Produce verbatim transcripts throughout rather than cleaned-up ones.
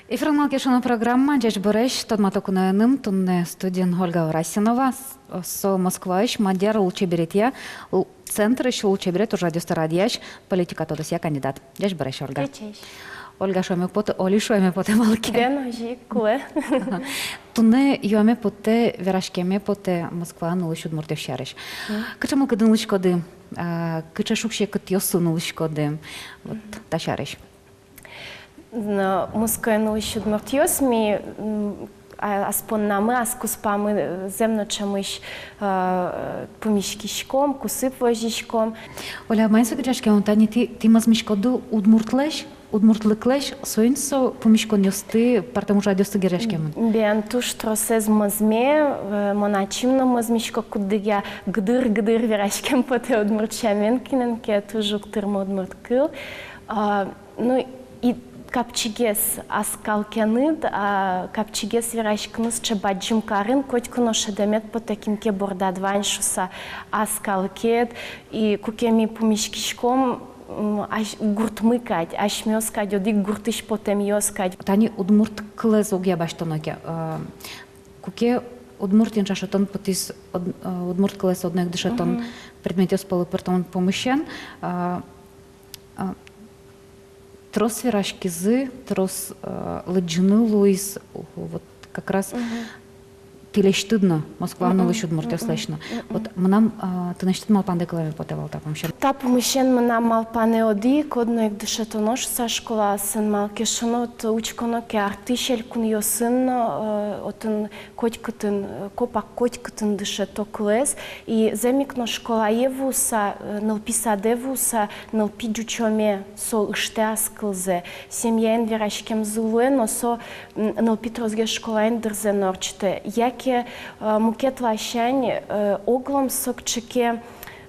Эфирын «Малы ке шуоно» программа. Ӟечбуресь, тодмато куноеным. Туннэ студиын Ольга Варасинова, с-, со Москваысь мадьяр лулчеберетъя л-, центрысь лулчеберет ужрадъёсты радъясь, политика тодосъя кандидат. Ӟечбуресь, Ольга. Ӟечесь. Ольга шуэме потэ, Оля шуэме потэ, малы ке. Бен, озьы ик кулэ. Туннэ юаме потэ, вераськеме потэ Москваын улӥсь удмуртъёс сярысь. Мгм. Кыӵе мылкыдын улӥськоды, а, кыӵе шуг-секытъёсын улӥськоды, вот, та сярысь. Но Москваын улӥсь удмуртъёс ми, м, а, ас поннамы, ас куспамы, э, зэм но ӵемысь, э, пумиськиськом, кусып возиськом. Оля, маин со герӟаськемын, тани тӥ, тӥ мӧзмиськоды удмуртлэсь, удмуртлыклэсь, соин со пумиськонъёсты, пӧртэм ужрадъёсты герӟаськемын? Бен, туж тросэз мӧзме, э, мон ачим но мӧзмисько, куддыръя гыдыр-гыдыр вераськем потэ удмурт сямен кинэн ке, туж уг тырмы удмурт кыл. А, ну, и капчигес ас калкеныд, а, капчигес вераськыны сыӵе бадӟым карын, котьку но шӧдэмед потэ, кин ке бордад вань шуыса ас калыкед, и куке ми пумиськиськом, м, ась-, гуртмы кадь, асьмеос кадь, одӥг гуртысь потэмъёс кадь. Тани удмурт кылэз огъя басьтоно ке, э, куке удмурт интыяз дышетон потӥз, од-, э, удмурт кылэз одно ик дышетон предметъёс пӧлы пыртон пумысен, э, э, трос вераськизы, трос, э, лыдӟыны луиз, вот как раз тӥлесьтыд но, Москваын улӥсь удмуртъёслэсь но. Вот мынам, а, тынэсьтыд малпандэ кылэме потэ вал та пумысен. Та пумысен мынам малпанэ одӥг, одно ик дышетоно шуыса школаосын, малы ке шуоно, вот учконо ке артысь элькунъёсын но, э, отын котькытын, э, копак котькытын дышето кылэз. И зэм ик но школае вуыса, э, нылпи садэ вуыса, нылпи ӟучоме, со ыштэ ас кылзэ. Семьяын вераськемзы луэ но, со, м, нылпи тросгес школаын дырзэ но ортчытэ. Яке, э, мукет ласянь, э, оглом со кыӵе ке,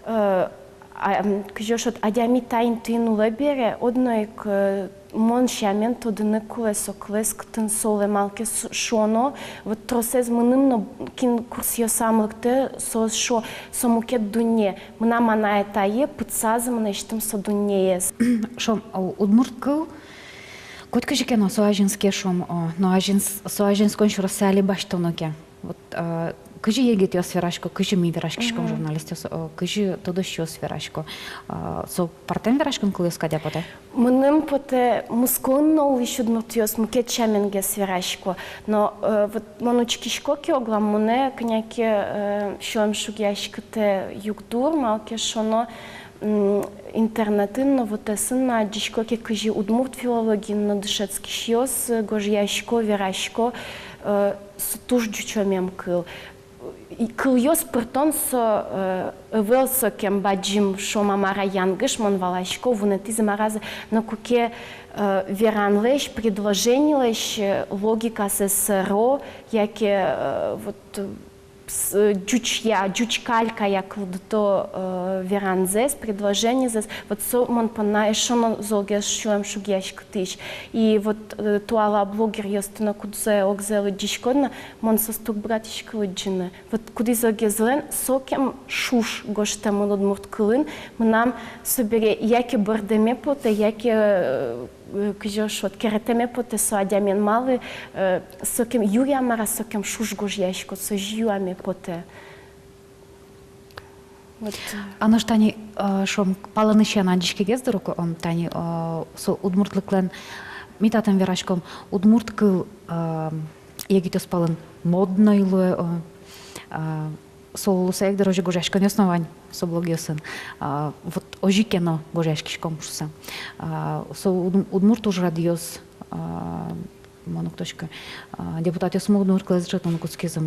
э, а, м, кызьы шуод, адями та интыын улэ бере, одно ик, э, мон сямен тодыны кулэ со кылэз, кытын со улэ, малы ке с-, шуоно, вот тросэз мыным но, кин курсъёсам лыктэ, соос шуо, со мукет дунне. Мынам анае-атае пытсазы мынэсьтым со дуннеез. Шуом, а, удмурт кыл котькызьы ке но со азинске, шуом, а, но азинс-, со азинскон сюрессэ али басьтоно ке. Вот, а, кызьы егитъёс верасько, кызьы ми вераськиськом, журналистъёс, а, кызьы тодосчиос верасько. А, со пӧртэм вераськон кылъёс кадь-а потэ? Мыным потэ, Москваын но улӥсь удмуртъёс мукет сяменгес верасько. Но, э, вот мон учкисько ке, оглом монэ кӧня ке, э, сюлэмшугъяськытэ югдур, малы ке шуоно, м, интернетын но, вотэсын но адӟисько ке, кызьы удмурт филологиын но дышетскисьёс, э, гожъясько, верасько, э, с-, туж ӟучомем кыл. И кылъёс пыртон со, э, ӧвӧл сокем бадӟым, шуом-а, мар-а, янгыш, мон валасько, вунэтӥзы, мар-а, но куке, э, веранлэсь, предложенилэсь, э, логикаез сэро, яке, э, вот, э, с-, э, ӟучъя, ӟуч калькая кылдыто, э, веранзэс, предложенизэс, вот со мон понна эшшо но золгес сюлэмшугъяськытӥсь. И вот, э, туала блогеръёсты но, кудзэ огзэ лыдӟиськод но, мон соосты уг быгатӥськы лыдӟыны. Вот кудӥз огезлэн сокем шуж гожтэмын удмурт кылын, мынам собере яке бӧрдэме потэ, яке, э, э, кызьы шуод, керетэме потэ со адямиен, малы, э, сокем юя, мар-а, сокем шуж гожъяськод, со озьы юаме потэ. Вот. А нош тани, э, шуом, палэнысен адӟиськегес дыр ук, м, тани, э, со удмуртлыклэн, ми татын вераськом, удмурт кыл, э, егитъёс пӧлын модной луэ, э, э, со луыса ик дыр озьы гожъяськонъёс но вань со блогъёсын. А, вот озьы ке но гожъяськиськом шуыса. А, со уд-, удмурт ужрадъёс, а, мон уг тодӥськы, а, депутатъёсмы удмурт кылэз дышетыны кутскизы.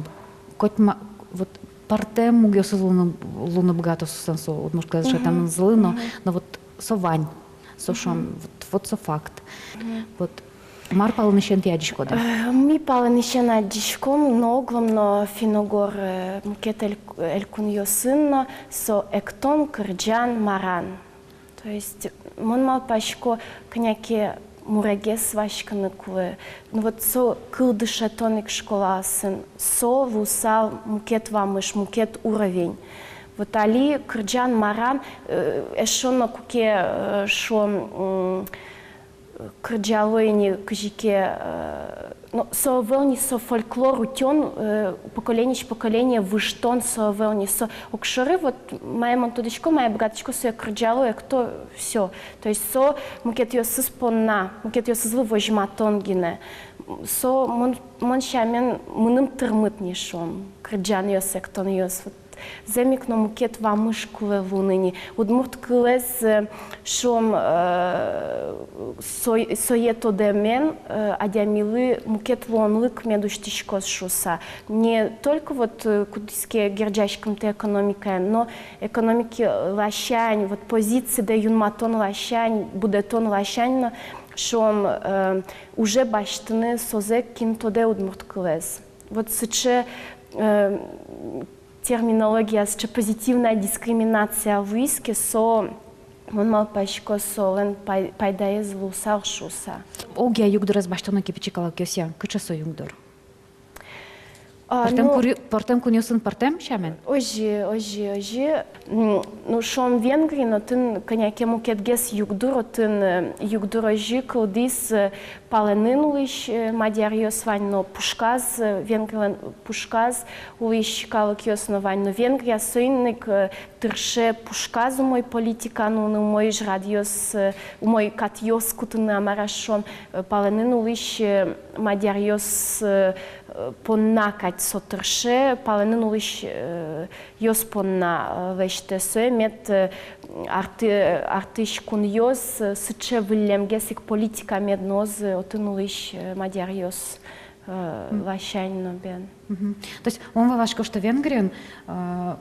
Котьма, вот, пӧртэм мугъёсыз луыны, луыны быгато соослэн со удмурт кылэз дышетэмзылы но, но вот со вань, со, шуом, вот, вот со факт. Вот. Мар палэнысен тӥ адӟиськоды? Э, ми палэнысен адӟиськом, но оглом но финн-угор, э, мукет эль-, элькунъёсын но со эктон, кырӟан, маран. То есть, мон малпасько, кӧня ке мурегес васькыны кулэ. Ну вот со кыл дышетон ик школаосын, со луысал мукет вамыш, мукет уровень. Вот али кырӟан, маран, э, эшшо но куке, э, шуом, м, кырӟало ини кызьы ке, э, ну, со ӧвӧл ни со фольклор утён, э, поколениысь поколение выжтон, со ӧвӧл ни со. Огшоры вот мае мон тодӥсько, мае быгатӥсько, сое кырӟало, экто, всё. То есть со мукетъёсыз понна, мукетъёсызлы возьматон гинэ. Со мон, мон сямен, мыным тырмыт ни, шуом, кырӟанъёс, эктонъёс. Вот зэм ик но мукет вамыш кулэ луыны ни. Удмурт кылэз, э, шуом, э, сой-, сое тодэмен, э, адямилы мукет луонлык мед усьтӥськоз шуыса. Не только вот, э, кудӥз ке герӟаськымтэ экономикаен, но экономика ласянь, вот позицидэ юнматон ласянь, будэтон ласянь но, шуом, э, уже басьтыны созэ, кин тодэ удмурт кылэз. Вот сыӵе, э, терминология, сыӵе позитивная дискриминация вуиз ке, со, мон малпасько, солэн пай-, пайдаез луысал шуыса. Огъя югдурез басьтоно ке пичи калыкъёсъя, кыӵе со югдур? А, пӧртэм ну, кури-, пӧртэм кунъёсын пӧртэм сямен? Озьы, озьы, озьы. М, ну, шуом, Венгрия, но отын кӧня ке мукетгес югдур, отын, э, югдур озьы кылдӥз, э, палэнын улӥсь, э, мадьяръёс вань но пушказ, э, Венгриялэн пушказ улӥсь калыкъёс но вань, но Венгрия соин ик, э, тырше пушказ умой политика нуыны, умой ужрадъёс, э, умой катъёс кутыны, а мар-а, шуом, э, палэнын улӥсь, э, мадьяръёс, э, понна кадь со тырше, палэнын улӥсь, э, ёс понна, э, лэсьтэ сое, мед, э, арты-, артысь кунъёс, э, сыӵе выллемгес ик политика мед нуозы отын улӥсь, э, мадьяръёс, э, ласянь но, бен. Мгм. То есть мон валасько, что Венгриын, э,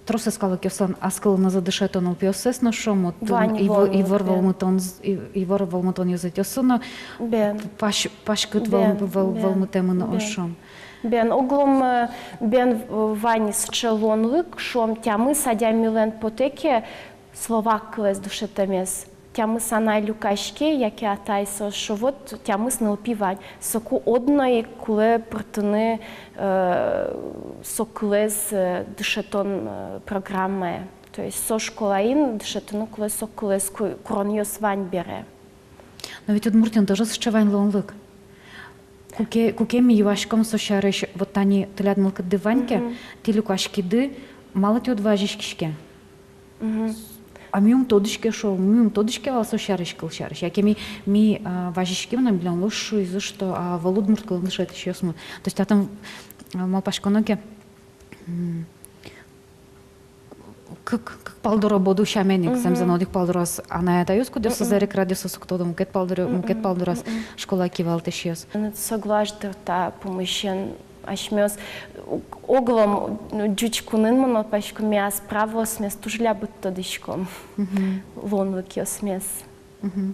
тросэз калыкъёслэн ас кылынызы дышето нылпиоссэс но, шуом, отын вань ивор, ивор вӧлмытон, и-, ивор вӧлмытон ёзэтъёссы но, бен, пась-, паськыт вӧл-, бен, вӧл-, бен, вӧлмытэмын, бен, шуом. Бен, оглом, э, бен, э, вань сыӵе луонлык, шуом, тямыс адямилэн потэ ке словак кылэз дышетэмез. Тямыс анай люкаське, яке атай, со шуо, вот тямыс нылпи вань. Соку одно ик кулэ пыртыны, э, со кылэз, э, дышетон, э, программае. То есть со школаын дышетыны кулэ со кылэз, ку-, куронъёс вань бере. Но ведь Удмуртиын тоже сыӵе вань луонлык. Куке, куке ми юаськом со сярысь, вот тани тӥляд мылкыдды вань ке, мгм, тӥ люкаськиды, малы тӥ уд вазиськиське? Мгм. А ми ум тодӥське, шуо, ми ум тодӥське вал со сярысь, кыл сярысь. Яке ми, ми, а, вазиським но, милемлы шуизы, что, а, ӧвӧл удмурт кылын дышетӥсьёсмы. То есть татын, а, малпаськоно ке, м, кык, кык палдоро боду сямен ик, мгм, зэмзэ но одӥг палдораз анай-атайёс, кудъёсыз, мгм, эрикрадъёсыз уг тодо, мукет палдоро-, мгм, мукет палдораз, мгм, школа кивалтӥсьёс. Соглаш дыр та пумысен. Асьмеос, оглом, ну, ӟуч кунын, мон малпасько, ми ас правоосмес туж лябыт тодӥськом. Мгм. Луонлыкъёсмес. Мгм.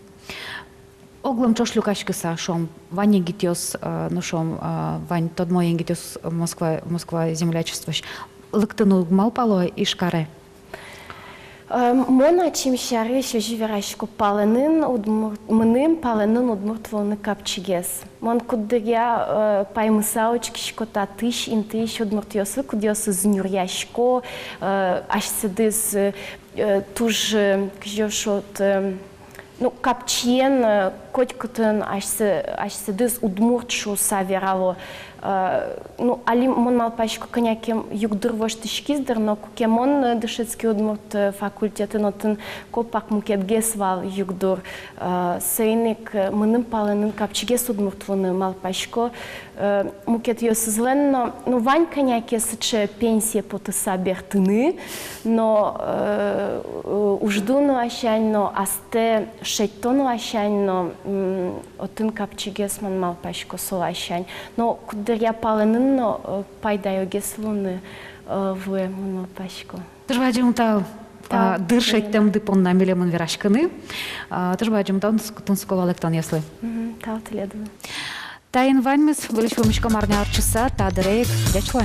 Оглом ӵош люкаськыса, шуом, вань егитъёс, э, ну, шуом, э, вань тодмо егитъёс Москва, Москва землячествоысь. Лыктыны уг малпало Ижкаре? Э, мон ачим сярысь озьы верасько, палэнын удмурт, мыным палэнын удмурт луыны капчигес. Мон куддыръя, э, паймыса учкисько татысь интыысь удмуртъёслы, кудъёсыз нюръясько, э, асьсэдыз, э, туж, э, кызьы шуод, э, ну, капчиен, э, котькытын асьсэ-, асьсэдыз удмурт шуыса верало. Э, ну, али, мон малпасько, кӧня ке югдур воштӥськиз дыр, но куке мон, э, дышетски удмурт, э, факультетын, отын копак мукетгес вал югдур. Э, соин ик, э, мыным палэнын капчигес удмурт луыны, малпасько. Э, мукетъёсызлэн но, ну, вань кӧня ке сыӵе пенсие потыса бертыны, но, э, э, уждун ласянь но, астэ шедьтон ласянь но, м, отын капчигес, мон малпасько, со ласянь. Но куддыръя палэнын но, э, пайдаёгес луыны, э, вуэ, мон малпасько. Туж бадӟым тау, а, тау, дыр шедьтэмды понна милемын вераськыны. А, туж бадӟым тау тунсыко валэктонъёслы. Мгм, тау тӥледлы. Таин ваньмыз, выльысь пумиськом арня ортчыса, та дыре ик. Ӟеч луэ.